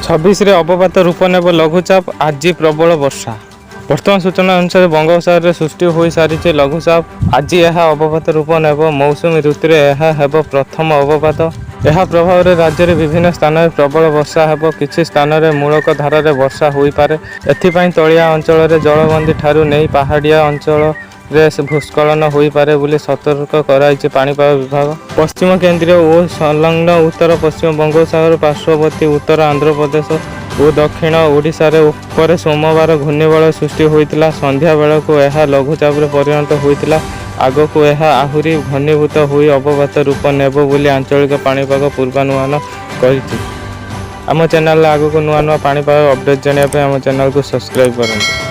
26ରେ ଅବପାତ ରୂପ ନେବ ଲଘୁଚାପ, ଆଜି ପ୍ରବଳ ବର୍ଷା। ବର୍ତ୍ତମାନ ସୂଚନା ଅନୁସାରେ ବଙ୍ଗୋପସାଗରରେ ସୃଷ୍ଟି ହୋଇସାରିଛି ଲଘୁଚାପ। ଆଜି ଏହା ଅବପାତ ରୂପ ନେବ। ମୌସୁମୀ ଋତୁରେ ଏହା ହେବ ପ୍ରଥମ ଅବପାତ। ଏହା ପ୍ରଭାବରେ ରାଜ୍ୟରେ ବିଭିନ୍ନ ସ୍ଥାନରେ ପ୍ରବଳ ବର୍ଷା ହେବ। କିଛି ସ୍ଥାନରେ ମୂଳକ ଧାରାରେ ବର୍ଷା ହୋଇପାରେ। ଏଥିପାଇଁ ତଳିଆ ଅଞ୍ଚଳରେ ଜଳବନ୍ଦୀ ଠାରୁ ନେଇ ପାହାଡ଼ିଆ ଅଞ୍ଚଳରେ ଭୂସ୍ଖଳନ ହୋଇପାରେ ବୋଲି ସତର୍କ କରାଇଛି ପାଣିପାଗ ବିଭାଗ। ପଶ୍ଚିମ କେନ୍ଦ୍ରୀୟ ଓ ସଂଲଗ୍ନ ଉତ୍ତର ପଶ୍ଚିମ ବଙ୍ଗୋପସାଗର ପାର୍ଶ୍ୱବର୍ତ୍ତୀ ଉତ୍ତର ଆନ୍ଧ୍ରପ୍ରଦେଶ ଓ ଦକ୍ଷିଣ ଓଡ଼ିଶାରେ ଉପରେ ସୋମବାର ଘୂର୍ଣ୍ଣିବଳୟ ସୃଷ୍ଟି ହୋଇଥିଲା। ସନ୍ଧ୍ୟା ବେଳକୁ ଏହା ଲଘୁଚାପରେ ପରିଣତ ହୋଇଥିଲା। ଆଗକୁ ଏହା ଆହୁରି ଘନୀଭୂତ ହୋଇ ଅବପାତ ରୂପ ନେବ ବୋଲି ଆଞ୍ଚଳିକ ପାଣିପାଗ ପୂର୍ବାନୁମାନ କରିଛି। ଆମ ଚ୍ୟାନେଲରେ ଆଗକୁ ନୂଆ ନୂଆ ପାଣିପାଗ ଅପଡେଟ୍ ଜାଣିବା ପାଇଁ ଆମ ଚ୍ୟାନେଲକୁ ସବସ୍କ୍ରାଇବ୍ କରନ୍ତୁ।